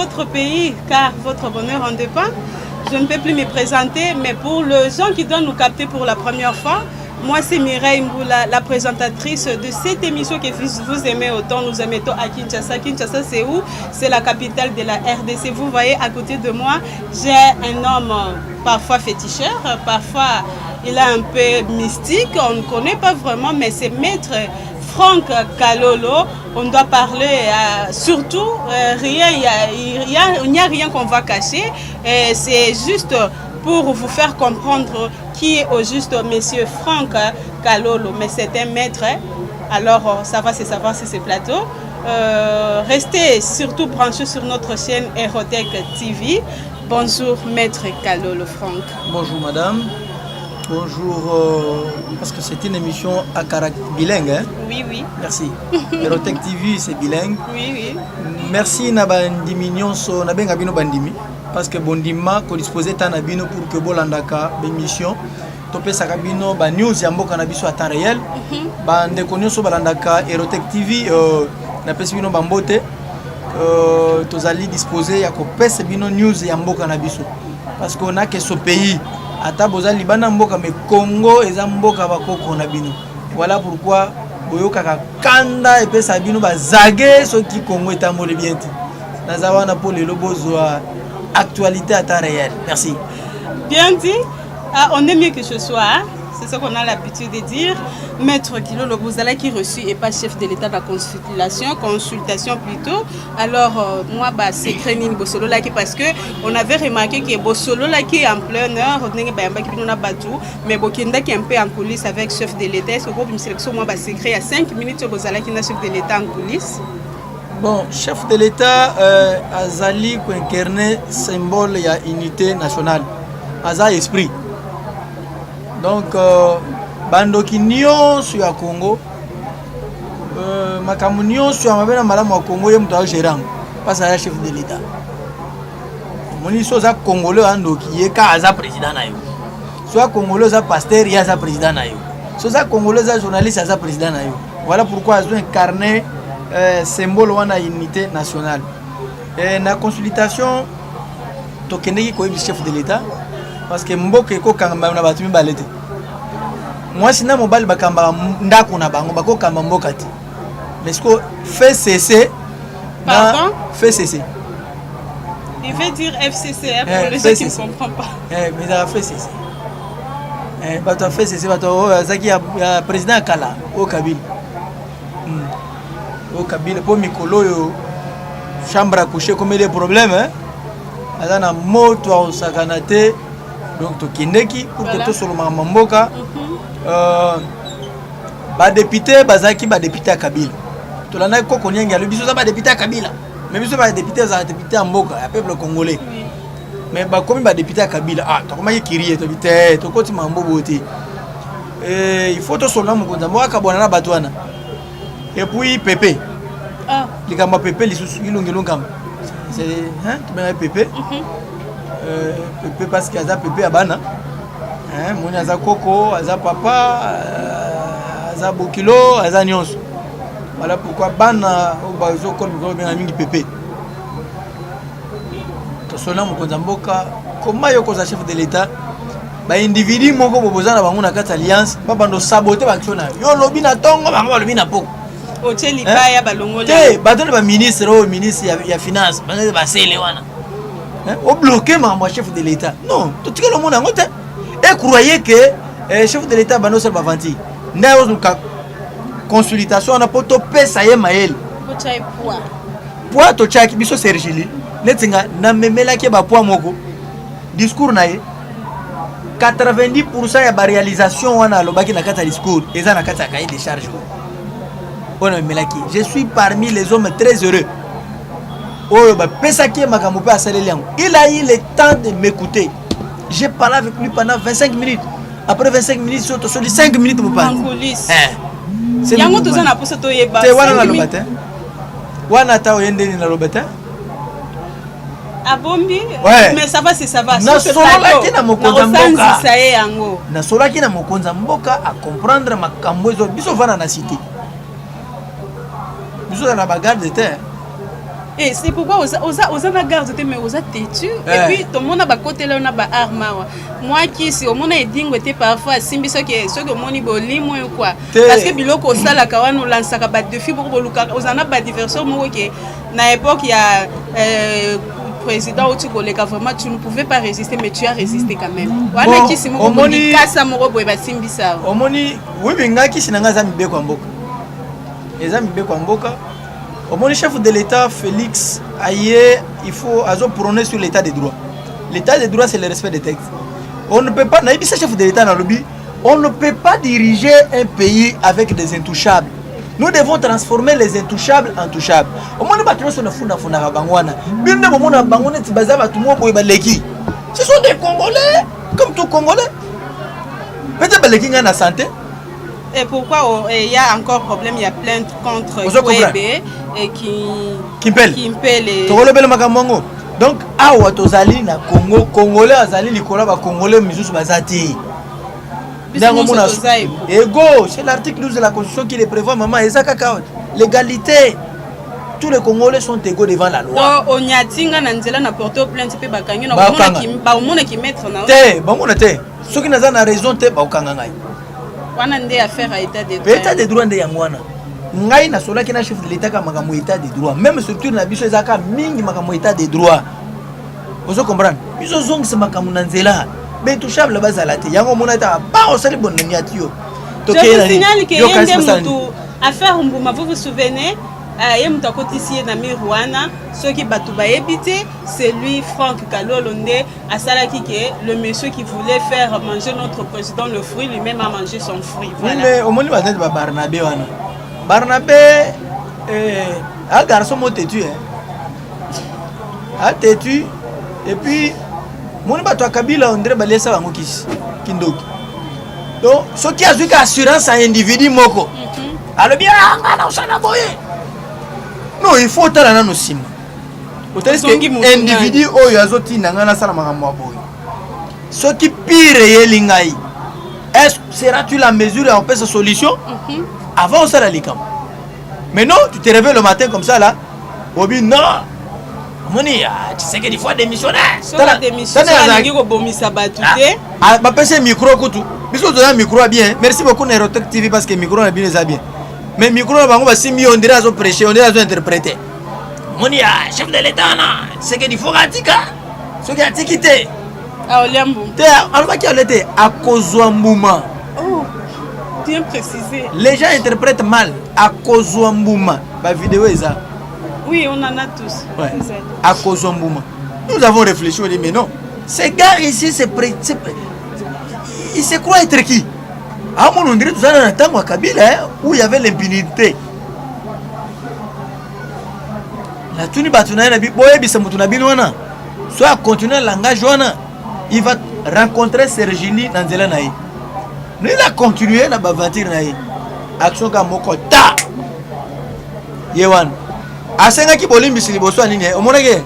votre pays, car votre bonheur en dépend. Je ne peux plus me présenter, mais pour les gens qui doivent nous capter pour la première fois, moi c'est Mireille Mboula, la présentatrice de cette émission que vous aimez autant. Nous aimons à Kinshasa. Kinshasa, c'est où? C'est la capitale de la RDC. Vous voyez, à côté de moi, j'ai un homme parfois féticheur, parfois il est un peu mystique, on ne connaît pas vraiment, mais c'est Maître Franck Kalolo. On doit parler surtout, rien, il n'y a rien qu'on va cacher. C'est juste pour vous faire comprendre qui est au juste Monsieur Franck Kalolo. Mais c'est un maître, alors ça va se savoir sur ce plateau. Restez surtout branchés sur notre chaîne Erotech TV. Bonjour Maître Kalolo Franck. Bonjour madame. Bonjour, parce que c'est une émission à caractère bilingue. Hein? Oui. Merci. Erotech TV, c'est bilingue. Oui. Merci na bandimi nyonso, na benga bino bandimi parce que bondima ko disposer temps na bino pour que bolandaka l'émission. Topesaka bino ba news ya mboka na biso à temps réel. Bandeko nyonso balandaka Erotech TV, napesi bino bambote. Tozali disposé ya kopesa bino news ya mboka na biso parce qu'on a que ce pays. Ata boza libanda mboka, mais Congo eza mboka bakoko na bino. Voilà pourquoi boyokaka kanda epesa bino bazage soki Congo etamboli bien te. Naza wana mpo lelo bozwa actualité à temps réel. Merci. Bien dit. Ah, on est mieux que ce soit, hein? C'est ce qu'on a l'habitude de dire. Maître Kilolo, vous allez qui reçu et pas chef de l'État de la consultation plutôt. Alors, moi, bah, secret nini bosololaki, parce que on avait remarqué que bosololaki en pleine heure, mais bokendaki un peu en coulisses avec chef de l'État. Est-ce que vous pouvez moi, bah, secret à 5 minutes, vous allez qui chef de l'État en coulisses? Bon, chef de l'État, azali incarné symbole ya unité nationale. Aza esprit. Donc, bandoki nyonso ya Congo, makambo nyonso ya mabe na malamu ya Congo, ye moto azogérer yango parce aza chef de l'État. Omoni, so oza Congolais, oya ndoki, ye ka aza président na yo. So oza Congolais, oza pasteur, ye aza président na yo. So oza Congolais, oza journaliste, aza président na yo. Voilà pourquoi azo incarné symbole wana unité nationale. Na consultation, tokendeki koyebisa chef de l'État parce que mboka ekokamba na bato mibale te. Mwasi na mobali bakambaka ndako na bango, bakokamba mboka te. Mais siko FCC na FCC. Il veut dire FCC, hein, pour les gens qui ne comprennent pas. Mais ezalaka FCC. Bato ya FCC, bato oyo azalaki ya président ya kala, oyo Kabila, oyo Kabila, mpo mikolo oyo chambre à coucher ekomeli problème, aza na moto akosakana te. Donc tokendeki pour que tosolo makambo mboka. Badéputé bazalaki badéputé ya Kabila. Tolandaki koko Niangi alobi: biso oza badéputé ya Kabila, mais biso badéputé ezala député ya mboka, ya peuple congolais, mais bakomi badéputé ya Kabila. Ah, tokomaki kirie, tobi te, tokoti mambo boye te. Il faut tosolola mokonzi ya mboka akabwana na bato wana. Et puis pepe, likambo ya pepe lisusu ilungi-lungamba, tobengaki pepe, pepe parce que aza pepe ya bana. Moni aza koko, aza papa, aza bokilo, aza nyonso. Voilà pourquoi bana oyo bazokola mikolo benga mingi pepe. Tosolola mokonzi ya mboka koma yo kozala chef de l'État, baindividu moko bo boza na bango na kati alliance, babanda osaboter baaction na yo. Yo olobi na ntongo, bango balobi na poko. Otie libaya, balongoli. Te, bato na baministre oyo, ministre ya finance, basele wana obloquer makambo ya chef de l'État. Non, totikali omona yango te. Et croyez que chef de l'État banda osala baventure nde ozoluka consultation wana mpo topesa ye mayele. Poids totiaki biso Sergili neti nga namemelaki ye bapoids moko. Discours na ye, 90 ya baréalisation wana alobaki na kati ya discours eza na kati ya cahier de charge oyo namemelaki. Je suis parmi les hommes très heureux oyo bapesaki ye makambo mpe asaleli yango. Il a eu le temps de m'écouter. J'ai parlé avec lui pendant 25 minutes. Après 25 minutes, so tosoli 5 minutes mopanzi. Yango toza na mposa toyeba. Te, wana naloba te. Wana ata oye ndeni, naloba te. Abombi. Mais ça va, c'est ça va. Nasololaki na mokonzi ya mboka. Ye yango. Nasolaki na mokonzi ya mboka, acomprendre makambo ezo biso ovanda na cité. Biso oza na bagarde te. Et c'est pourquoi oza na garde te, mais oza têtu. Et puis tomona bakotela yo na baarme awa, mwa kisi omona edingo te. Parfois asimbi, soki omoni bolimo oyo quoi. Parce que biloko osalaka wana, olansaka badéfi moko, bolukaka, ozala na badiversion moko ke na époque ya président outi koleka, vraiment tu ne pouvais pas résister, mais tu as résisté quand même. Wana kisi moko, likasa moko boye basimbisa. Omoni, oui, ngai kisi na ngai eza mibeko ya mboka, eza mibeko ya mboka. Omoni, chef de l'État Félix aye, il faut azo prôner sur l'État de droit. L'État de droit, c'est le respect des textes. On ne peut pas, nayebisa chef de l'État, nalobi, on ne peut pas diriger un pays avec des intouchables. Nous devons transformer les intouchables en touchables. Omoni, bato nyonso nafundafunaka bango wana, bino nde bomona bango neti baza bato moko boye baleki. Ce sont des Congolais comme tout Congolais. Peut-être baleki ngai na santé. Et pourquoi, oh, il y a encore problème, il y a plainte contre Kwebe et qui Kimpele. Kimpele. Tokolobela makambo yango. Donc awa tozali na Congo, Congolais azali likolo ya bacongolais misusu baza te. Biso nyonso toza ego. C'est l'article 12 de la Constitution qui le prévoit, mama. Eza kaka l'égalité, tous les Congolais sont égaux devant la loi. Donc onyati nga na nzela, na porte plainte mpe bakangi na Bakanga. Baomonaki maître na Te, bamona te. Soki naza na raison te, bakokanga ngai. Wana nde affaire ya État de Mpe État de droit nde yango wana. Ngai nasolaki na chef de l'État ka makambo État de droit. Même structure na biso ezalaka mingi makambo État de droit. Ozo comprendre? Biso ozongisa makambo na nzela, baintouchable bazala te. Yango omona ete ba osali bonani ati yo. Je vous signale que ye nde mutu affaire Mbuma, vous vous souvenez, ye moto akotisi ye na mur wana. Soki bato bayebi te, c'est lui, Frank Kalolo, nde asalaki ke le monsieur qui voulait faire manger notre président le fruit, lui-même a mangé son fruit. Voilà. Voilà. Mais omoni bato neti babarnabe wana, Barnabe, eh, un garçon mo têtu, hein. A têtu. Et puis moni bato ya Kabila, ondire baliesa bango kisi kindoki. Donc soki azwi ka assurance ya individu moko, alobi: "Ah, nga na osala boye." Non, il faut otala nano nsima, otali Ozongi motu. Individu oyo azotinda ngai nasala makambo ya boye, soki pire eyeli ngai, est seras-tu la mesure ya kopesa solution avant osala likambo? Mais non, tu te réveilles le matin comme ça là, obi non, omoni, ah, Tshisekedi faut démissionner. Soki adémission, soki alingi kobomisa bato te. Bapesi micro kutu, biso toza micro ya bien. Merci beaucoup na Erotec TV, parce que micro na bino eza bien. Mais micro na bango basimbi, on dirait azoprêcher, on dirait azointerpréter. Omoni ya chef de l'État wana, Tshisekedi faut atika. Soki atiki te, aolia mbuma. Te, alobaki ale te, akozwa mbuma. Oh, bien précisé. Les gens interprètent mal. Akozwa mbuma, bavideo eza. Oui, on en a tous. Ouais. Akozwa mbuma. Nous avons réfléchi, on dit: mais non, ces gars ici, c'est pré... c'est pré- il se croit être qui? Amona, on dirait toza na ntango ya Kabila, hein, où il y avait l'impunité. Natuni bato na ye na boyebisa moto na bino wana, so acontinue langage wana, il va rencontrer Sergini na nzela na ye. No, il a continué na baaventure na ye, action kaka moko ta ye wana. Asengaki bolimbisi liboso ya nini? Omonaki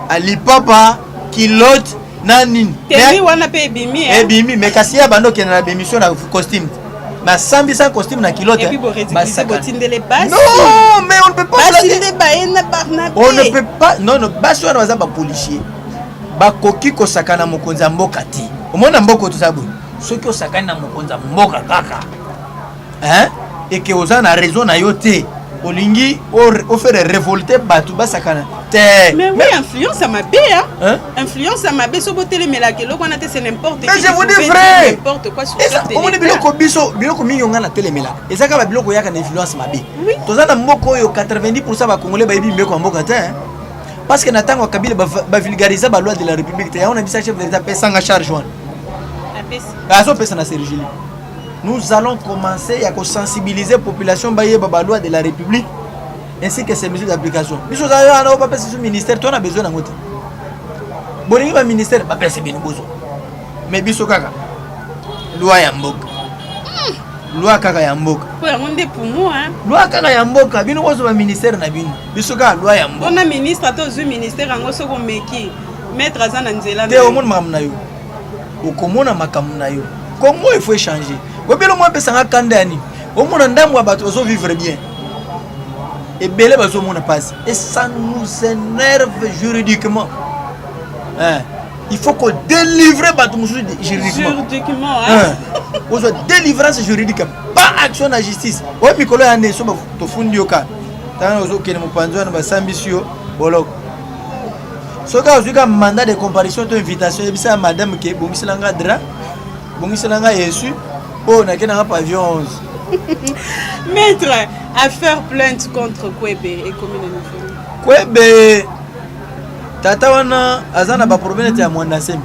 alipapa kilote na nini? Teli wana mpe ebimi, hein? Ebimi, mais kasi ye abandi okende na bémission na costume, mais asambisa costume na kilote. Et puis borédiculiser, botindele basi. Non, mais on ne peut pas Basi blaguer. nde baye na Barnabe. On ne peut pas, non, non. Basi wana baza bapolicier, bakoki kosaka na mokonzi ya mboka te. Omoni, na mboka oyo toza boye, soki osakani na mokonzi ya mboka kaka, hein, eke oza na raison na yo te, olingi ofaire révolter bato, basakana te. Mais oui, influence ya mabe, hein? Hein? Influence ya mabe. So botelemelaka eloko wana te, c'est n'importe Mais qui je vous dis pouvait vrai. dire n'importe quoi sur chef de Omoni, l'État. biloko biso, biloko mingi onga natelemelaka, eza kaka babiloko oyaka na influence mabe. Toza na mboka oyo 90 bacongolais bayebi mibeko ya mboka te, hein. Parce que na ntango ya Kabila, bavulgarisa baloi de la République te. Yango na bisa chef de l'État apesanga charge wana. Apesi. Azopesa na Sergili. Nous allons commencer ya kosensibiliser population, bayeba baloi de la République ainsi que ses mesures d'application. Biso oza wana oyo bapesa biso ministère, to na besoin nango te. Bolingi baministère, bapesa bino, bozwa. Mais biso kaka loi ya mboka, loi kaka ya mboka. Po yango nde pumu, hein? Loi kaka ya mboka. Bino bozwa baministère na bino, biso kaka loi ya mboka. Mpona ministre, ata ozwi ministère yango, soki omeki, maître aza na nzela Te. Na yo. Omona makambo na yo, okomona makambo na yo. Congo, il faut échanger. Obele mwa apesanga kanda ya nini? Omona ndambo ya bato bazovivre bien. Ebele bazomona pasi et ça nous énerve juridiquement. Hein? Il faut qu'on délivre bato mosusu juridiquement. Juridiquement, hein? Hein? Ozwa délivrance juridique, pas action na justice. Oyo mikolo ya nde so tofundi yo kaka ntango ozokende mopanzi wana basambisi yo boloko. Soki ozwi ka mandat de comparution to invitation, yebisa ya madame ke bongisela nga drap, bongisela nga yesu oyo nake nanga pavillon 11. Maître, affaire plainte contre Kwebe ekomi na niveau? Kwebe tata wana aza na baproblème neti ya Mwanda Nsemi,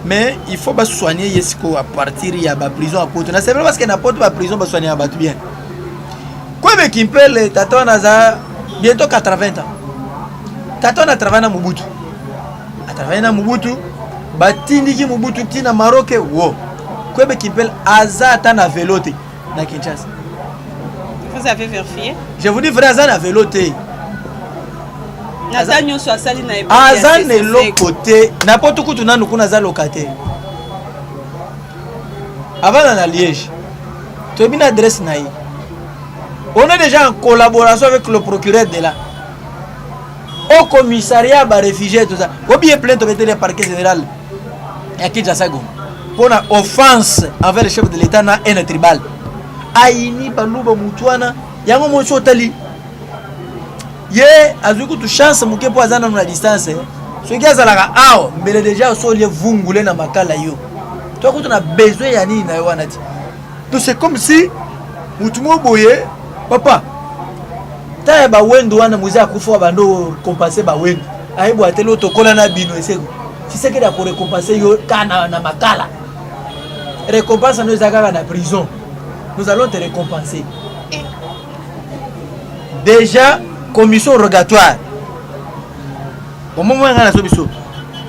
mais il faut basoigne ye sikoyo à partir ya baprison ya poto. Na c'est vrai, parce que na poto baprison basoigne ya bato bien. Kwebe Kimpele tata wana aza bientôt 80 ans. Tata wana atravaille na Mobutu, atravaille na Mobutu, batindiki Mobutu ntina Maroc. Wo Kwebe Kimpele aza ata na velo te na Kinshasa. Vous avez vérifié? Je vous dis vrai, aza na velo te. Naza nyonso asali na aza na eloko te na poto. Kutu nanu kuna aza locataire, avanda na Liège. Toyebi na adresse na ye. On est déjà en collaboration avec le procureur de là au commissariat baréfugié, tout ça. Obiye plainte obeteli ya parquet général ya Kinshasa Goma mpona offense envers le chef de l'État na haine tribale. Ayini baluba mutu wana. Yango mosi otali ye azwi kutu chance moke mpo aza nano na distance. Soki azalaka awa, mbele deja so olie vungule na makala. Yo to kutu na besoin ya nini na yo wana ti? Donc c'est comme si mutu moko boye, papa ta ya bawendo wana, mozi akufa, bando compense bawendo, ayebwa te lo tokola na bino. Eseko Tshisekedi akorécompense yo ka na makala. Récompense no eza kaka na prison. Nous allons te récompenser. Déjà commission rogatoire omomoi ngai nazo biso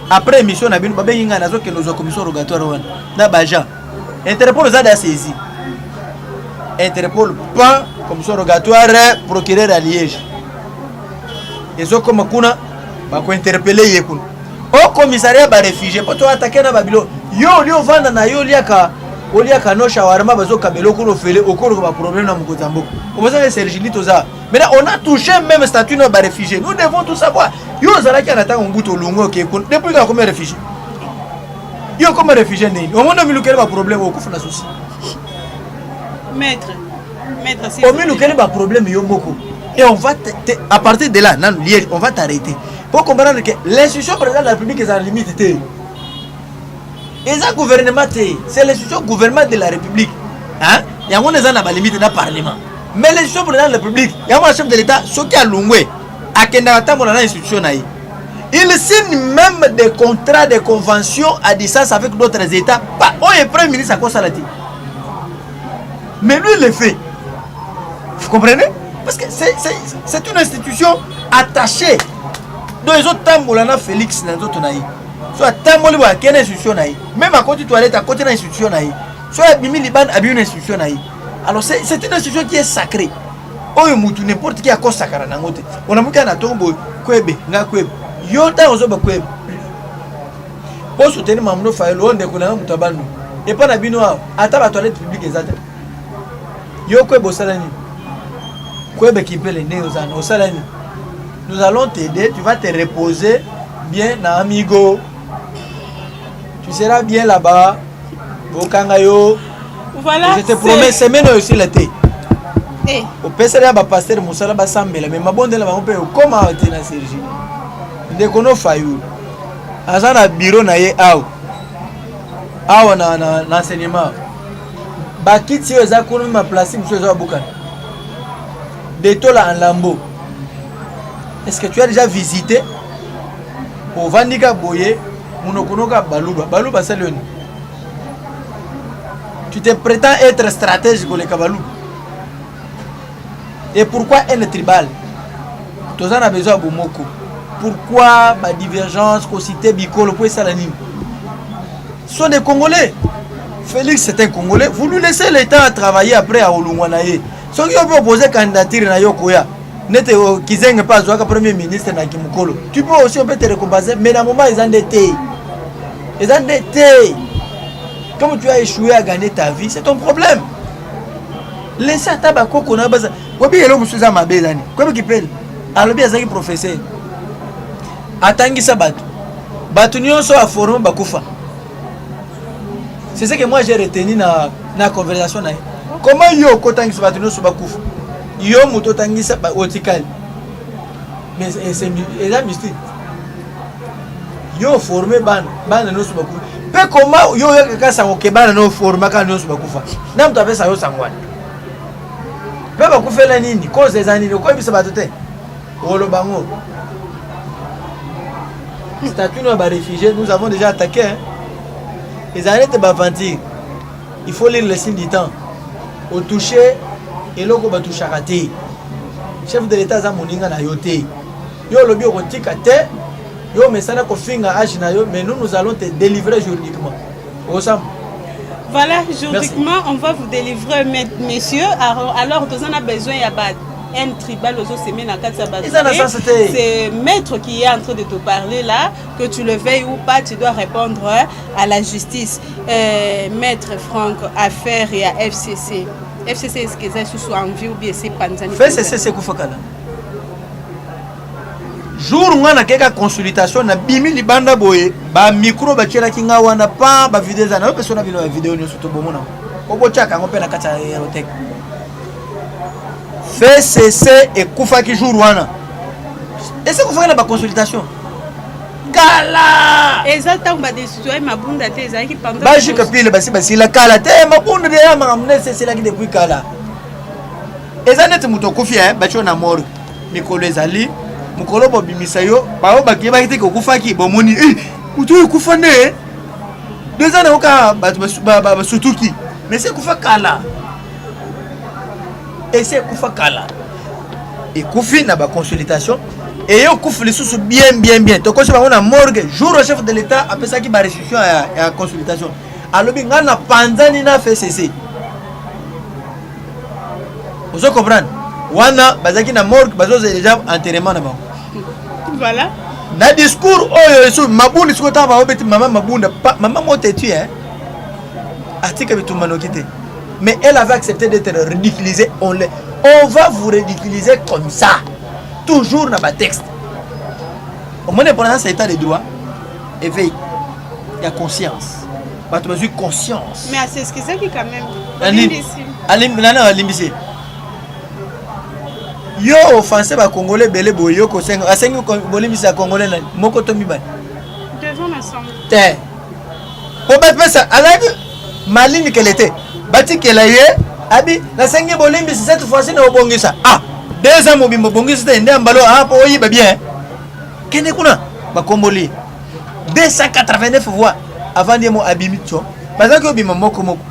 après émission na bino babengi ngai, nazokende ozwa commission rogatoire wana na baagent Interpol. Oza da saisi Interpol pan commission rogatoire, procureur ya Liège ezokoma kuna, bakointerpele ye kuna au commissariat baréfugié mpo toatake na babilo. Yo oli ovanda na yo, oliaka no shawarma, bazokabela okuna ofele, okoluka baproblème na mokonzi ya mboka. Obozanga Sergili toza. Maintenant on a touché même statut na baréfugié. Nous devons tout savoir. Yo ozalaki na ntango Mobutu, olongo oke kuna. Depuis kaka komi réfugié, yo okoma réfugié nini? Omoni omilukeli baproblème, okufa na souci. Maître, maître. Omilukeli baproblème yo moko. Et on va à partir de là nanu Liège, on va t'arrêter pour comprendre que l'institution président de la République eza na limite te. Eza gouvernement te, c'est l'institution gouvernement de la République, hein? Yango wana eza na balimite na parlement, mais l'institution président de la République, yango na chef de l'État, soki alongwe akendaka tambola na institution na ye. Il signe même des contrats, des conventions à distance avec d'autres États. Pas oyo premier ministre akosala te, mais lui il le fait. Vous comprenez? Parce que c'est une institution attachée. Donc ezotambola na Félix na nzoto na ye. So atamboli boye, akei na institution na ye. Même akoti toilette, akoti na institution na ye. So abimi libanda, abimi na institution na ye. Alors c'est une institution qui est sacrée, oyo mutu n'importe qui akosakana nango te. Onamuki na ntongo boye, kwebe nga kwebe yo, ntango ozoba kwebe mpo soutenir Mamuno Fayulu oyo ndeko na yo moto abandu epa na bino awa, ata batoilette publique eza te. Yo kwebe osala nini? Kwebe Kimpele nde ozana osala nini? Nous allons t'aider, tu vas te reposer bien na amigo, tu seras bien là-bas. Bokanga yo. Voilà. Je te promets, semaine oyo esila te, Eh, opeseli ya bapaster mosala basambela, me mabondela bango mpe okóma awa te na Sergi. Ndeko no Fayulu aza na bureau na ye awa awa na enseignement. Bakiti oyo eza kuna, maplasi mosusu eza babukana detola en lambeau. Est-ce que tu as déjà visité? Ovandi ka boye, monoko noka baluba baluba, asali yo nini? Tu te prétends être stratège koleka baluba. Et pourquoi haine tribale? Toza na besoin ya bomoko. Pourquoi badivergence, kociter bikolo po esala nini? Sont des Congolais. Félix, c'est un Congolais. Vous lui laissez le temps à travailler. Après aolongwa na ye. Soki yo mpe opose candidature na yo, koya nete Kizenge mpe azwaka premier ministre na kimokolo, tu peux aussi, on peut te récompenser. Mais na moment eza nde te, eza nde te. Comme tu as échoué à gagner ta vie, c'est ton problème. Laisse ata bakoko na baza. Obi eloko mosusu eza mabe ezani koyebi kipele alobi azalaki professeur, atangisa bato, bato nyonso aforme bakufa. C'est ce que moi j'ai retenu na conversation na ye. Comment yo okotangisa bato nyonso bakufa, yo moto otangisa otikali? Mais eza mystique. Yo oforme bana, bana nyonso bakufa mpe koma yo oyokaka sango ke bana no oformaka nyonso bakufa? Na moto apesa yo sango wana mpe bakufela nini? Cause eza nini? Okoyebisa bato te, oloba ngo statut no ya baréfugié. Nous avons déjà attaqué, hein? Ezali nete baaventure. Il faut lire le signe du temps. Otouche eloko batouchaka te. Chef de l'État aza moninga na yo te. Yo olobi okotika te, yo omesana kofinga age na yo, mais nous, nous allons te délivrer juridiquement osamba. Voilà, juridiquement, on va vous délivrer, messieurs. Alors, nous avons besoin de haine tribale aux na kati ya bato. Eza na sens te. C'est maître qui est en train de te parler là, que tu le veuilles ou pas, tu dois répondre à la justice. Maître Franck, affaire ya FCC. FCC, est-ce que eza lisusu en vie ou bien c'est panzani? FCC ekufa kala. Jour nga nakeka consultation, nabimi libanda boye, bamicro batielaki nga wana pa bavideo eza nayo mpe na bino ya video nyonso tobomona obotiaka yango mpe na kati ya aéroteke. FCC ekufaki jour wana, ese ekufaki na baconsultation kala. Eza ntango badestitue Mabunda te, ezalaki pendant bajika pile basi basila kala te. Mabunda deya makambo nde esilaki depuis kala. Eza neti moto okufi, batio na morgue, mikolo ezali mokolo bobimisa yo, bao bakiyebaki te kokufaki, bomoni moto oyo ekufa nde 2 ans nango kaka bato basutuki. Mais esi ekufa kala, esi ekufa kala, ekufi na baconsultation. Eye okufi lisusu bien bien bien. Tokosi bango na morgue. Jour chef de l'État apesaki barestriction ya consultation, alobi ngai na panzani na FCC. Ozo comprendre? Wana bazalaki na morgue, bazozela déjà enterrement na bango. Voilà. Na discours oyo esu Mabunda sikoyo, ntango baobeti mama Mabunda, mama mo têtu, hein, atika bitumba noki te, mais elle avait accepté d'être ridiculisée. On va vous ridiculiser comme ça toujours na batexte. Omoni importance ya état de droit, éveil ya conscience, bato bazwi conscience. Mais as'excusaki quand même. Nani alimbisi yo? Offense bacongolais ebele boye, yo kosenga, asengi bolimbisi ya congolais nani? Moko to mibale? Devant l'Assemblée. Te, po bapesa azalaki malinikele te, batikela ye abi nasengi bolimbisi, cette fois-ci na obongisa. Ah, 2 ans mobimba obongisi te nde ambalo. Ah, po oyiba bien, kende kuna bakomboli 289 voix. Avandi ye mo abimi tio, bazalaki obima moko moko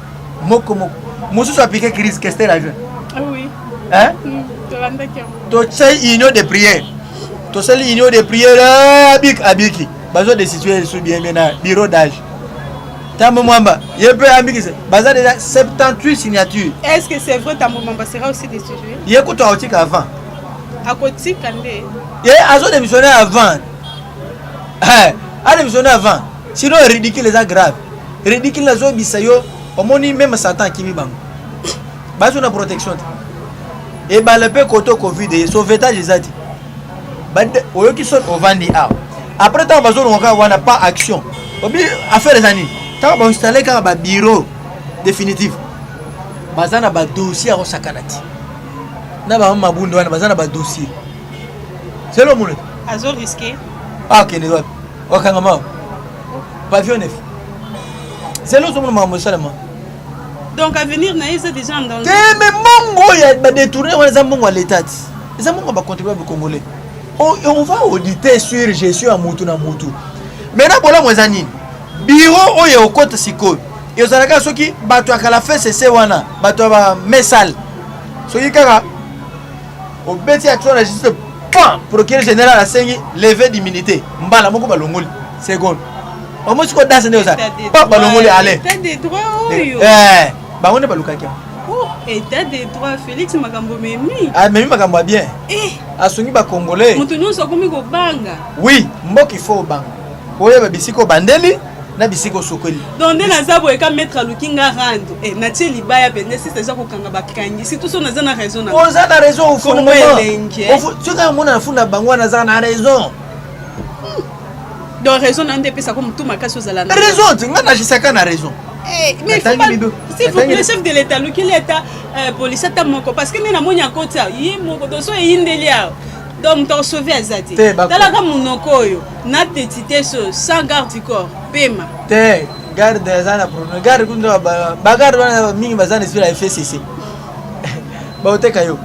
moko moko, mosusu apike crise, Kester adjoint. Ah oui. Hein? Tolandaki yango. Tosali union de prière, tosali union de prière, abiki abiki, bazo destitue lisusu bien bien na bureau d'âge. Tambo Mwamba ye mpe ambikisa, baza déjà 78 signature. Est-ce que c'est vrai, Tambo Mwamba sera aussi destitué? Ye kutu akotika avant. Akotika nde. Ye azo démissionner avant, adémissionner avant, sinon ridicule eza grave. Ridicule nazoyebisa yo, omoni même Satan akimi bango, bazo na protection te. Ebale mpe koto Covid ye sauvetage eza te. Oyoki soni, ovandi awa. Après ntango bazolonga kaka wana pas action, obi affaire eza nini? Ntango bainstalle kaka babureau définitive, baza na badossier ya kosakana ti na bama Mabunda wana, baza na badossier selo molo. Azo risquer. Akende wapi? Wakangama pavillon neuf, zelo ozomona makambo esalema. Donc avenir na ye eza déjà en danger. Te, mais mbongo ya badétourné wana eza mbongo ya l'état ti, eza mbongo ya bacontribuable congolais. On va auditer sur gestion ya mutu na mutu. Maintenant bolamu eza nini? Bureau oyo okota sikoyo ezalaka soki bato ya kala FCC wana, bato ya bamesale, soki kaka obeti action na justice, pan procureur général asengi levée d'immunité, mbala moko balongoli seconde. Omoi sikoyo danse nde ozala pa balongoli ale. État de droit oyo. Bango nde balukaki yango. Oh, état de droit, Félix makambo memi. Amemi makambo ya bien. Asungi bacongolais. Moto nyonso akomi kobanga. Oui, mboka il faut obanga, oyeba bisika obandeli. Na bisika osokoli. Donc nde naza boye ka maître aluki nga rando. Eh, natie libaya mpenza sisi eza kokanga bakangi. Surtout so naza na raison na. Oza na raison au fond. Kongo elengi. Eh. Soki amona na funda bango wana aza na raison. Donc raison na nde epesaka motu makasi ozala na raison te nga nagisaka na raison. Eh, mais il faut pas, s'il vous plaît, chef de l'État, lukeli ata euh, police ata moko parce que nde namoni akoti awa ye moko donc so eyindeli awa donc moto akosauve aza te talaka monoko oyo na teti te so sans garde du corps pema te garde aza na problème garde kuna bagarde wana mingi baza na esprit ya fcc baoteka yo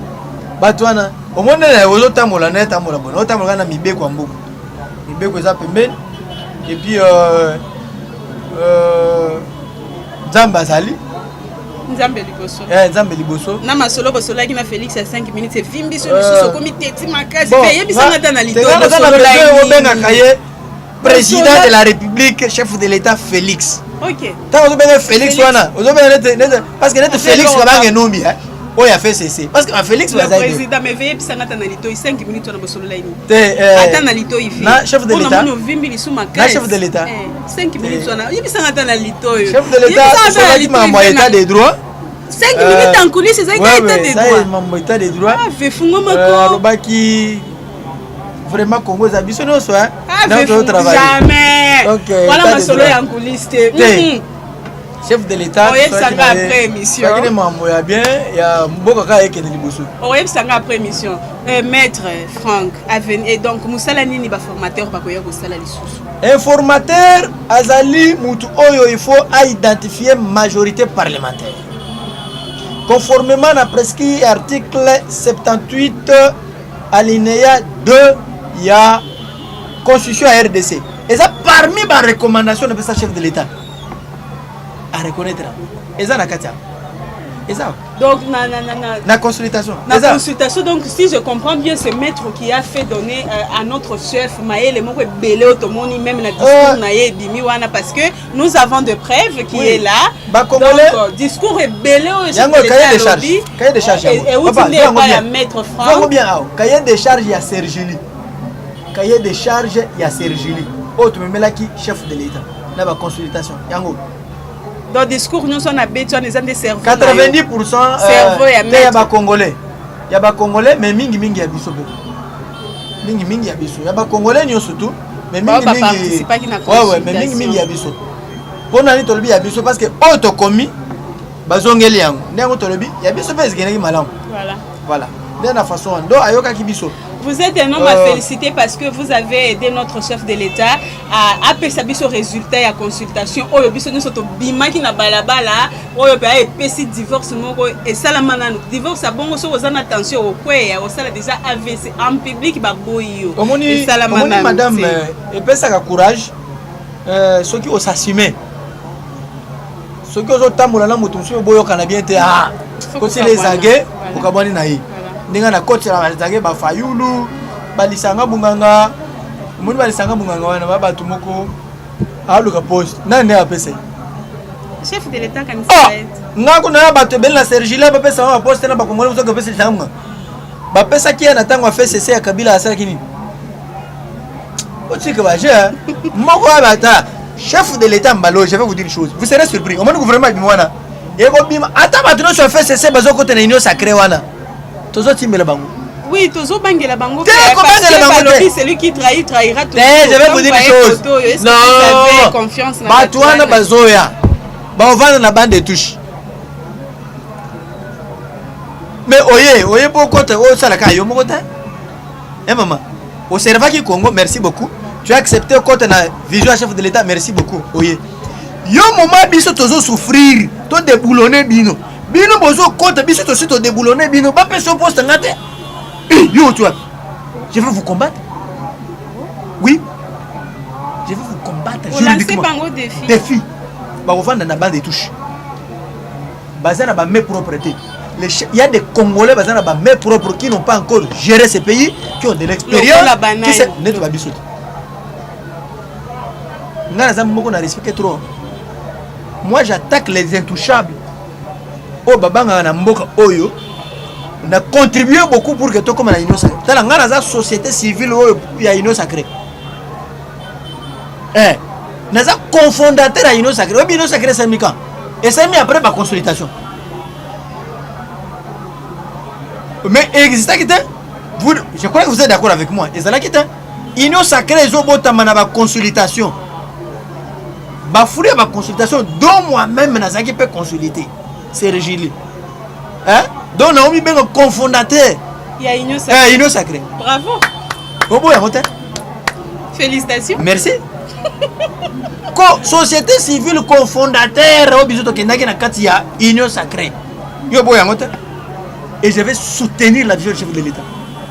bato wana omoni nene ozotambola na etambola boye otambola kaka na mibeko ya mboka mibeko eza pembeni epuis euh, euh, nzambe azali nzambe liboso eh, nzambe liboso na masolo bosolaki na félix ya 5 minutes evimbi so lisusu okomi teti makasi mpe yebisanga ata na litoobengaka ye président de la république chef de l'état félix ntango ozobenga félix wana ozobenga nete parce que nete félix kabange numbi oyo ya fcc parce que félix président mais veye bisanga ata na litoi 5 minutes wana bosolola nini te eh, ata na litoi na chef de l'état ovimbi lisu makasi na chef de l'état 5 eh, minutes wana yebisanga ata na litoi chef de l'état tosolaki makambo ya état de droit 5 euh, minutes en coulisses ezalaki état de droit mambo état de droit ah vefungo moko alobaki vraiment Congo eza biso nyonso hein ah, jamais donc voilà masolo ya coulisse te mhm. chef de l'état oyebisanga après émission akende mambo ya bien ya mboka kaka ekende liboso oyebisanga après émission euh, maître Franck avenir et donc mosala nini ba formateur bakoya kosala lisusu informateur azali mutu oyo il faut a identifier majorité parlementaire conformément na prescrit article 78 alinéa 2 ya constitution ya rdc eza parmi ba recommandation na pesa chef de l'état a reconnaître eza na kati yango eza donc na, na, na, na, na consultation na consultation donc si je comprends bien ce maître qui a fait donner euh, à notre chef mayele moko ebele oyo tomoni même na discours euh, na ye ebimi wana parce que nous avons de preuves qui oui. est là ba congolais donc, euh, discours ebele oyo yango cahier de charge cahier de charge yango euti nde epai ya maître Franck yango bien awa cahier de charge ya Sergili cahier de charge ya Sergili oyo tomemelaki chef de l'état na ba consultation yango donc discours nyonso na beti wana eza nde cerveau 90 pourcent cerveau ya te ya bacongolais ya bacongolais mais mingi mingi ya biso mpe mingi mingi ya biso ya bacongolais nyonso tout mais mingi mingi ouais, ouais, mais mingi mingi ya biso mpo na nini tolobi ya biso parce que oyo tokomi bazongeli yango nde yango tolobi ya biso mpe ezikendaki malamu voilà, voilà. nde na façon wana do ayokaki biso Vous êtes un homme à féliciter parce que vous avez aidé notre chef de l'État à apesa biso résultat ya consultation oyo biso nyonso tobimaki na balabala oyo mpe epesi divorce moko esalama nanu divorce ya bongo soki oza na tension okweya osala déjà avc en public baboyi yo omoni esalama nanu madame euh, epesaka courage euh, soki osassume soki ozotambola na moto mosusu boyokana bien te ah kotila ezage okabwani na ye ndenge na kotela bazage bafayulu balisanga bunganga omoni balisanga bunganga wana ba bato moko aluka poste nani nde apesa ye chef de l'état kanisa ah! nga kuna ya bato ebele na sergile bapesa bango baposte na bakongole mosoki opesa lisanga bunganga bapesaki ye na ntango ya fcc ya kabila asalaki nini otika ba jeu moko ya bata chef de l'état mbalo je vais vous dire une chose vous serez surpris omoni gouvernement ebima wana ekobima ata bato nyonso ya fcc bazokota na union sacré wana tozotimbela bango Oui, tozobangela bango te kobangela bango te celui qui trahit trahira toujours. Te, je vais vous dire une chose. Non. Confiance na bato wana bazoya baovanda na bande de touche. Mais oye, oye mpo okota osalaka yo moko te. Eh maman, oservaki Congo, merci beaucoup. Tu as accepté okota na vision ya chef de l'État, merci beaucoup. Oye. Yo moment biso tozo souffrir, to déboulonner bino. Bino bozo kota biso tosi to déboulonner bino, ba pesa poste nga te. Eh, yo tu Je veux vous combattre. Oui. Je veux vous combattre juridiquement. Bango défi. Défi. Bakovanda na bande de touche. Baza na ba main propre te. Il y a des Congolais baza na ba main propre qui n'ont pas encore géré ce pays, qui ont de l'expérience, qui se neto ba biso te. Nga naza moko na respecte trop. Moi j'attaque les intouchables. Oyo babangaka na mboka oyo na contribuer beaucoup pour que tokoma na union sacrée. Tala nga naza société civile oyo ya union sacrée. Eh. Naza cofondateur ya Union Sacrée. Oyebi Union Sacrée esalemi quand? Esalemi après baconsultation, mais existaki te. Vous, je crois que vous êtes d'accord avec moi, ezalaki te. Union Sacrée ezobotama na baconsultation, bafruit ya baconsultation, dont moi-même nazalaki mpe consulté. C'est Régili, hein? Donc naomi benga cofondateur ya Union Sacrée. Eh, Union Sacrée. Bravo. Oboya yango te. Félicitations. Merci. Ko société civile cofondateur oyo biso tokendaki na kati ya Union Sacrée, yo boya yango te. Et je vais soutenir la vision du chef de l'État.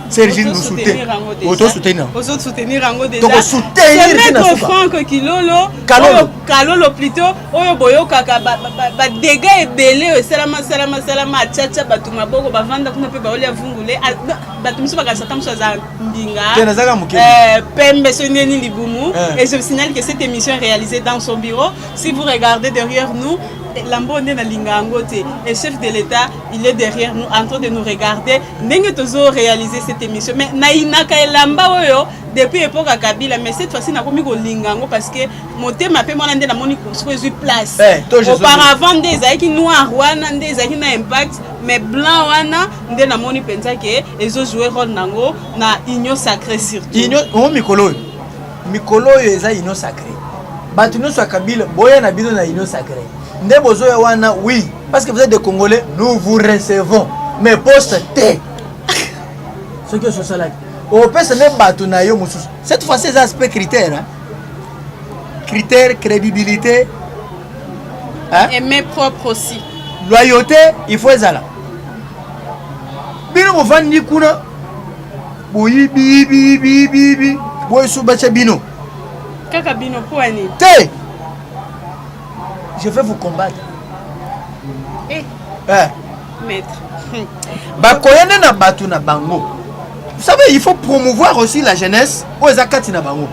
Serge nous soutient. Auto-soutenir. Ozo-soutenir yango déjà. Toko-soutenir. C'est Maître Franck Kilolo. Kalolo. Kalolo plutôt. Oyo boyokaka ba dégâts ebele oyo esalama salama salama, atiatia bato maboko, bavanda kuna mpe baolia vungule. Bato mosusu bakanisa ata mosusu aza mbinga. Te, nazaka moke. Pembe so ndeni libumu. Eh. Et je vous signale que cette émission est réalisée dans son bureau. Si vous regardez derrière nous, lambo nde nalinga yango te. Et chef de l'État, il est derrière nous en train de nous regarder ndenge tozo réaliser cette émission. Mais nayinaka elamba oyo depuis époque ya Kabila, mais cette fois-ci nakomi kolinga yango parce que motema mpe mwana nde namoni sikoyo ezwi place. Eh, to je Auparavant nde ezalaki noir wana nde ezalaki na impact, mais blanc wana nde namoni mpenza ke ezojouer rôle nango na Union Sacrée surtout. Union o mikolo oyo, mikolo oyo eza Union Sacrée. Bato nyonso ya Kabila, boya na bino na Union Sacrée nde bozoya wana. Oui, parce que vous êtes des Congolais, nous vous recevons, mais poste te. Soki ososalaki, opesa nde bato na yo mosusu. Cette fois-ci eza aspect critère, hein? Critère crédibilité, hein? Et main propre aussi. Loyauté, il faut ezala. Bino bovandi kuna, boyibi yibi yibi yibi yibi, boyesu batya bino. Kaka bino, mpo ani? Te, je vais vous combattre. Eh, eh. Maître. Bakoya nde na bato na bango. Vous savez, il faut promouvoir aussi la jeunesse oyo eza kati na bango.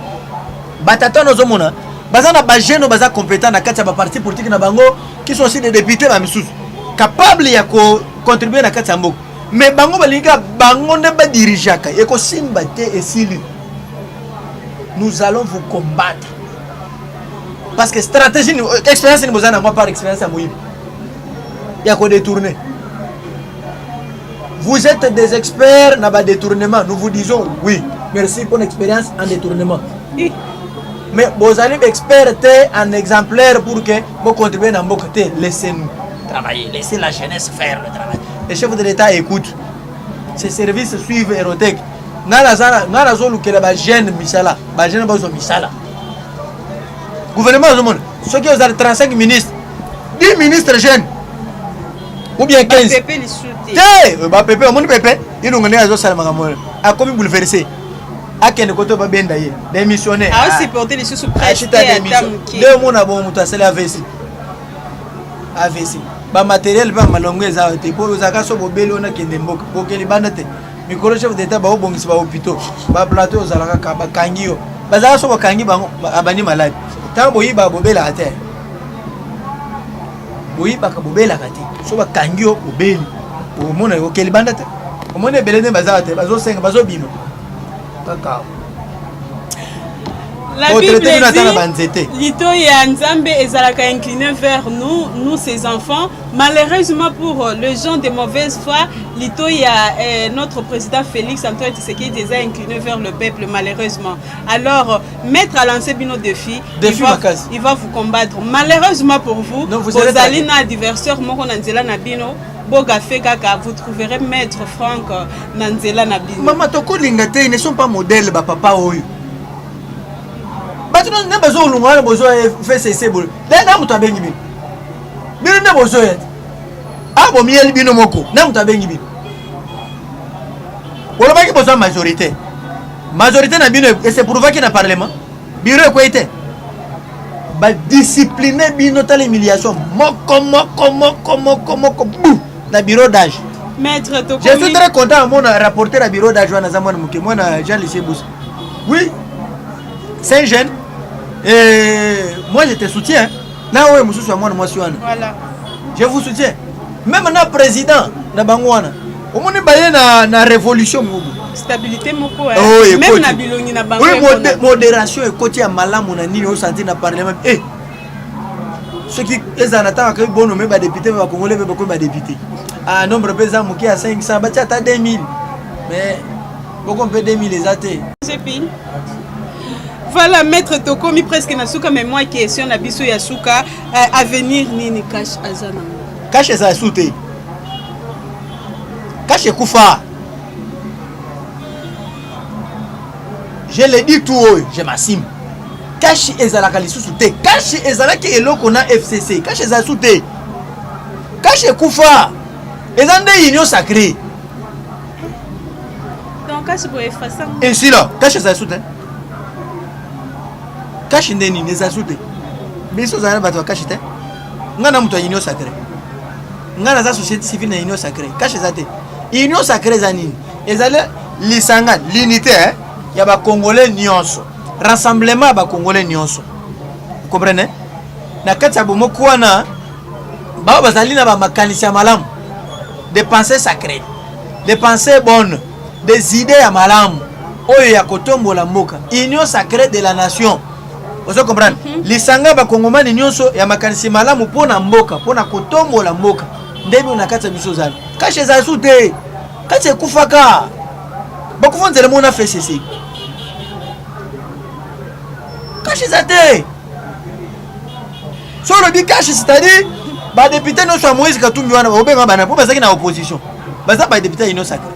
Batata wana ozomona baza na bajeune oyo baza compétent na kati ya baparti politique na bango, qui sont aussi des députés, bamisusu capable ya kocontribuer na kati ya mboka. Mais bango balingi kaka bango nde badirigeaka, ekosimba te, esili. Nous allons vous combattre parce que stratégie, expérience ni boza nango, par expérience ya moyibi, ya kodétourner, vous êtes des experts na badétournement. Nous vous disons oui, merci pour l'expérience en détournement, Eh, mais bozali baexpert te en exemplaire pour que bocontribue na mboka te. Laissez-nous travailler, laissez la jeunesse faire le travail. Le chef de l'État écoute, ses services suivent Erotec. Nga nazolukela bajeune misala, bajeune bazwa misala. Gouvernement azomona soki ozali 35 ministres, 10 ministres jeunes ou bien 15. Bapepe lisusu te. Te, bapepe omoni pepe ilunga ndenge azosala makambo oyo, akomi bouleversé, akende kote babenda ye, démissionnaire. Aosupporte lisusu presse Achita te ata démission. moke. Nde omona bongo moto asali AVC, AVC, bamatériel mpe ya malongo eza te, mpo ozalaka so bobeli wana, kende mboka, boke libanda te. Mikolo chef d'État baobongisa bahôpitaux, baplateau, ozalaka kaka bakangi yo, bazalaka so bakangi bango, abandi maladi. Ntango boyibaka, bobelaka te. Boyibaka, bobelaka te. So bakangi yo, obeli, omona oke libanda te. Omoni ebele nde bazalaka te, bazosenga, bazobima kaka. La Bible Bible ata na dit, banzete. Litoyi ya Nzambe ezalaka incliné vers nous, nous ses enfants. Malheureusement pour les gens de mauvaise foi, litoyi ya notre président Félix Antoine Tshisekedi eza incliné vers le peuple, malheureusement. Alors, maître a lancé bino défi. Défi il va, makasi. Il va vous combattre. Malheureusement pour vous, Non, vous allez bozali traquer. na adversaire moko na nzela na bino. Bogafe kaka, vous trouverez maître Franck na nzela na bino. Mama, tokolinga te. Ils ne sont pas modèle, bapapa oyo. Bato nde bazolunga wana, bozoya FCC boye na moto abengi bino, bino nde bozoya te. A bomiyeli bino moko na moto abengi bino. Olobaki bozwa majorité, majorité na bino eseprouvaki na parlement, bureau ekwei te, badiscipline bino. Tala humiliation moko moko moko moko moko bu na bureau d'âge. Maître, Je suis très content amona rapporteur ya bureau d'âge wana aza mwana moke, mwana Jean Lucien Busa. Oui, c'est un jeune et moi je te soutiens na oyo mosusu ya mwana mwasi wana. Voilà. Je vous soutiens, même na président na bango wana. Omoni baye na, na révolution moko stabilité moko oh, même na bilongi na bango. Oui, modération ekoti ya malamu na nini osanti na parlement. Eh soki ezala na ntango akoki bonome badepute mpe bakongole mpe bakomi badepute ah, nombre mpe eza moke ya 500 batia ata 2000 mais boko mpe 2000 eza te. Voilà, maître, tokomi presque na suka, mais moi question na biso ya suka, avenir nini cash aza nango? Cash ezala su te, cash ekufa. Je le dis tout oyo, je m'assume. Cash ezalaka lisusu te. Cash ezalaki eloko na FCC, cash ezala su te, cash ekufa. Eza nde union sacrée. Donc cash boye efasa. Esila, cash ezala su te. Cash nde nini? Ezala su te. Biso ozala na bato ya cash te. Ngai na moto ya union sacrée, ngai naza société civile na union sacrée. Cash eza te. Union sacrée eza nini? Ezali lisanga, l'unité, eh, ya bacongolais nyonso, rassemblement ya bacongolais nyonso. Comprenez? Na kati ya bomoko wana, bao bazali na bamakanisi ya malamu, des pensées sacrées, des pensées bonnes, des idées ya malamu oyo ya kotombola mboka, union sacrée de la nation. Ozo comprendre? Lisanga ya bakongomani nyonso ya makanisi malamu mpo na mboka, mpo na kotombola mboka, nde bino na kati ya biso ozali. Cash ezali su te, kati ekufaka, bakufa nzela moko na FCC. Cash eza te. So olobi cash, c'est-à-dire badepute nyonso ya Moïse Katumbi wana, obenga bana mpo bazalaki na opposition, baza badepute ya union sacrée.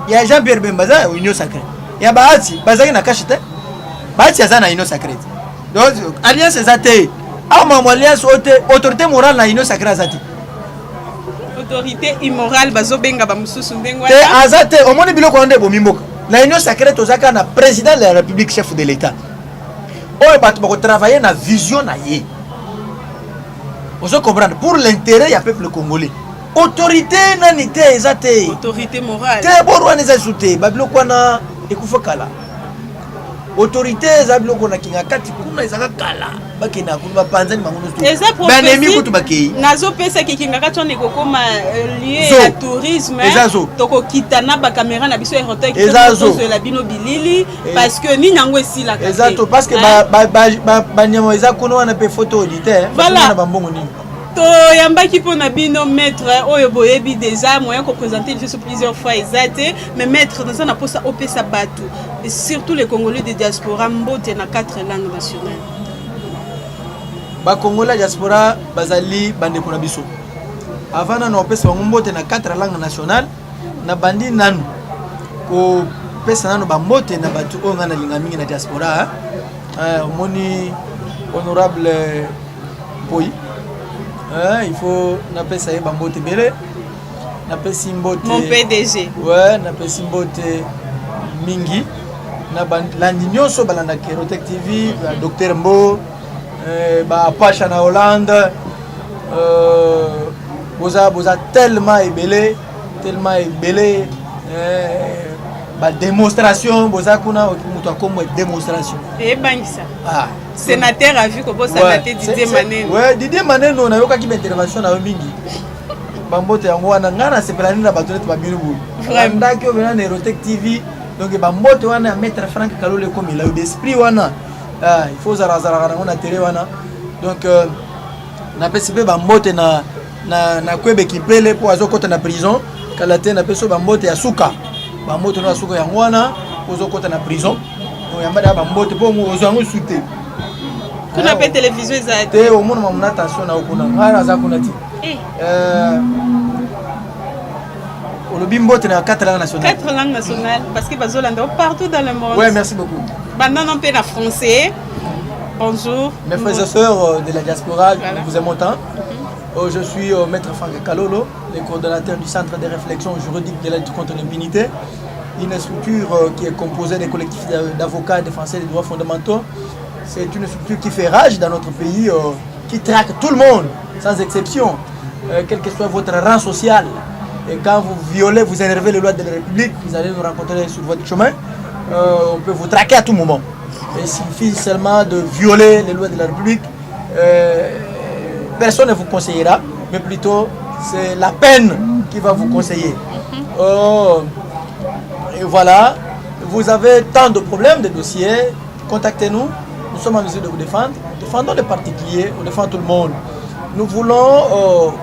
Ya Jean Pierre Bemba baza union sacrée, ya Bahati bazalaki na cash te. Bahati aza na union sacrée te. Donc alliance eza te awa, mambo alliance oyo te. Autorité morale na union sacrée aza te. Autorité immorale bazobenga bamosusu ndenge te. Aza te. Omoni biloko wana nde ebomi mboka. Na union sacrée toza kaka na président de la République, chef de l'État, oyo bato bakotravaille na vision na ye. Ozo comprendre? Pour l'intérêt ya peuple congolais. Autorité nani te, eza te. Autorité morale. Te, bor wana eza lisusu te. Babiloko wana ekufa kala. Autorité eza biloko na kinga kati kuna, ezaka kala, bakendaka kuna, bapanzani bango nyonso. Eza banemi kutu bakei. Nazopesa kikinga kati wana ekokoma lieu ya tourisme. Eza zo. Tokokita na bacaméra na biso Erotec. Eza zo. Tozwela bino bilili parce que nini yango esilaka. Eza to parce que banyama eza kuna wana mpe photo auditeur. Voilà. Na bambongo nini. Toyambaki mpo na bino maître oyo boyebi déjà, moyen koprésente lisusu plusieurs fois eza te. Mais maître, naza na mposa opesa bato et surtout les Congolais de diaspora mbote na quatre langues nationales. Bacongolais ya diaspora bazali bandeko na biso. Avant nanu opesa bango mbote na quatre langues nationales, nabandi nanu kopesa nanu bambote na bato oyo ngai nalinga mingi na diaspora. Omoni honorable Mpoi, il faut napesa ye bambote ebele. Napesi mbote mon PDG. Ouais, napesi mbote mingi na balandi nyonso balandaka Erotec TV, ba docteur Mbo, bapasha na Hollande, boza tellement ebele, tellement ebele. Badémonstration boza kuna, moto akombo démonstration. Eyebangisa. Ah. Sénateur avi kobosana te Didier Maneno. Ouais, Didier Maneno, nayokaki baintervention na yo mingi. Bambote yango wana. Ngai nasepela nini na bato neti babino boye ndaki oyo na Erotec TV. Donc bambote wana ya maître Frank Kalolo ekomela yo d'esprit wana. Ah, il faut ozalazalaka nango na tele wana. Donc napesi mpe bambote na kwebeki mpele mpo azokɔta na prison kala te. Napesi oyo bambote ya suka, bambote no ya suka yango wana. Ozokɔta na prison, oyamba deya bambote mpo ozwa yango su te. Kuna mpe télévision eza. Te, omona mamona tension na yo kuna. Ngai naza kuna te. Olobi mbote na quatre langues nationales. Quatre langues nationales, parce que bazolanda partout dans le monde. Ouais, merci beaucoup. Bandana mpe na français, bonjour. Mes frères et sœurs de la diaspora, voilà. Vous aimons tant. Je suis maître Franck Kalolo, le coordonnateur du Centre de réflexion juridique de la lutte contre l'impunité, une structure qui est composée des collectifs d'avocats défenseurs des droits fondamentaux. C'est une structure qui fait rage dans notre pays, qui traque tout le monde, sans exception, quel que soit votre rang social. Et quand vous violez, vous énervez les lois de la République, vous allez nous rencontrer sur votre chemin. On peut vous traquer à tout moment. Il suffit seulement de violer les lois de la République. Personne ne vous conseillera, mais plutôt c'est la peine. qui va vous conseiller. Oh, et voilà, vous avez tant de problèmes, de dossiers, contactez-nous. Nous sommes en mesure de vous défendre. Défendons les particuliers, on défend tout le monde. Nous voulons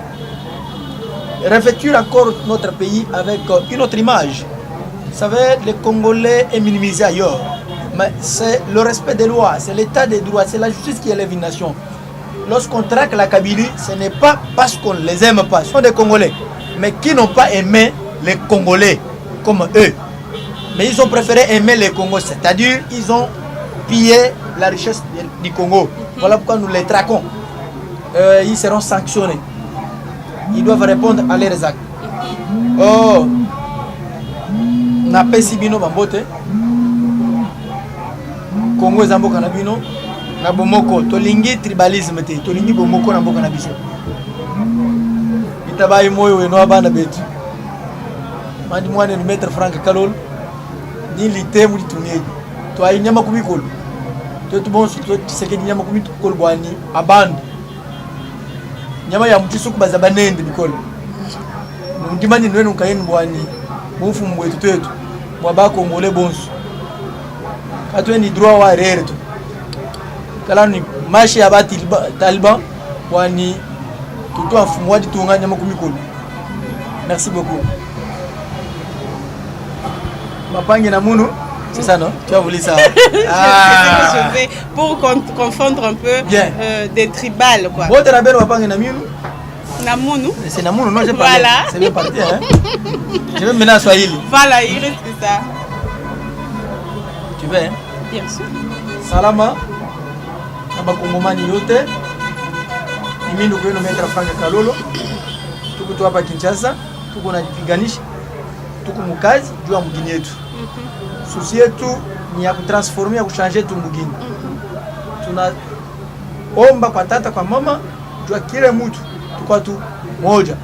revêtir encore notre pays avec une autre image. Vous savez, les Congolais est minimisé ailleurs. Mais c'est le respect des lois, c'est l'état des droits, c'est la justice qui élève une nation. Lorsqu'on traque la Kabylie, ce n'est pas parce qu'on ne les aime pas, ce sont des Congolais, mais qui n'ont pas aimé les Congolais comme eux. Mais ils ont préféré aimer les Congos, c'est-à-dire ils ont pillé la richesse du Congo. Voilà pourquoi nous les traquons. Ils seront sanctionnés. Ils doivent répondre à leurs actes. Oh, napesi bino bambote. Congo eza mboka na bino na bomoko. Tolingi tribalisme te, tolingi bomoko na mboka na biso. Itabai moyo weno abana betu mandi mwana ni Maître Frank Kalolo ni litemu litungeji twai nyama kumikolo twetu bonso Tshisekedi nyama kumikolo bwani abandu nyama ya mutisu kubaza banende bikolo ndimani nwenu nkayenu bwani bumfumu bwetu twetu bwa bakongole bonso katweni droit wa rere tu kala ni mashi ya ba taliban bwani tutu mfumu wa ditunga nyama kumikolo. Merci beaucoup. Mapangi na munu, c'est ça, non? Tu as voulu ça? Ah. Je vais pour confondre un peu. Bien. Des tribales, quoi. Bote na beno mapangi na minu. Na munu. C'est na munu, non? J'ai parlé. Voilà. C'est bien parti, hein? Je vais maintenant à Swahili. Voilà, il reste ça. Tu veux, hein? Bien sûr. Salama na bakongomani yote, mimi ndugu yenu Maître Frank Kalolo, tuko tu hapa Kinshasa, tuko najipiganisha, tuko mukazi juu ya mugini yetu. Souci yetu ni ya kutransformer, ya kuchanger tu mugini. Tunaomba kwa tata, kwa mama, juu ya kila mtu tuko tu moja,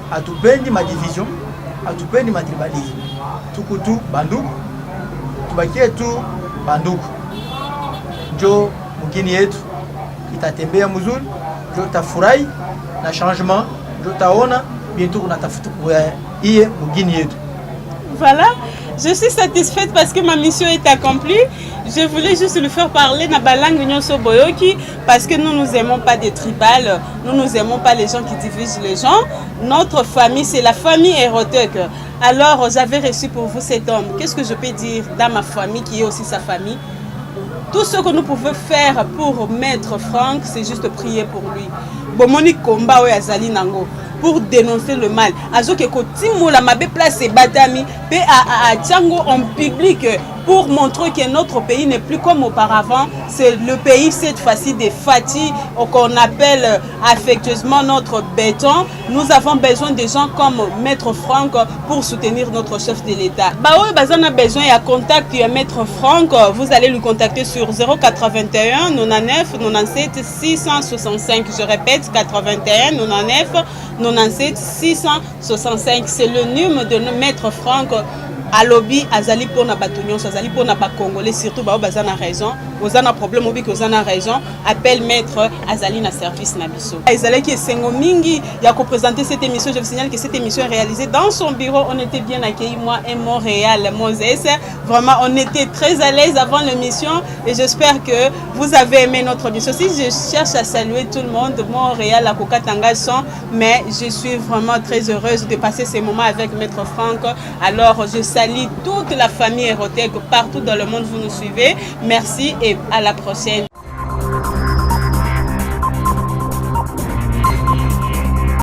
hatupendi madivision, hatupendi matribalisme, tuko tu bandugu, tubakie tu bandugu, njo mugini yetu itatembea mzuri, njo tafurahi na changement, njo taona bientôt kunatafuta iye mugini yetu. Voilà, je suis satisfaite parce que ma mission est accomplie. Je voulais juste lui faire parler na balangue nyonso boyoki parce que nous nous aimons pas des tribales, nous nous aimons pas les gens qui divisent les gens. Notre famille, c'est la famille Hérotec. Alors, j'avais reçu pour vous cet homme. Qu'est-ce que je peux dire dans ma famille qui est aussi sa famille? Tout ce que nous pouvons faire pour Maître Franck, c'est juste prier pour lui. Bomoni combat oyo azali nango pour dénoncer le mal, azoke kotimola mabe place ebatami mpe atiango en public pour montrer que notre pays n'est plus comme auparavant. C'est le pays cette fois-ci des Fatshi, qu'on appelle affectueusement notre béton. Nous avons besoin de gens comme Maître Franck pour soutenir notre chef de l'État. Baoyo baza na besoin ya contact ya Maître Franck, vous allez lui contacter sur 081 99 97 665. Je répète, 81 99 97 665. C'est le numéro de Maître Franck. Alobi azali mpona bato nyonso, azali mpona bacongolais, surtout bao baza na raison. Oza na problème, obiki oza na raison, appelle Maître, azali na service na biso. Ezalaki esengo mingi ya koprésenter cette émission. Je vous signale que cette émission est réalisée dans son bureau. On était bien accueillis, moi et Montréal Moses. Vraiment, on était très à l'aise avant l'émission et j'espère que vous avez aimé notre émission. Si je cherche à saluer tout le monde, Montréal à Kokatanga son, mais je suis vraiment très heureuse de passer ces moments avec Maître Franck. Alors je salue toute la famille Hérotec partout dans le monde, vous nous suivez. Merci et à la prochaine.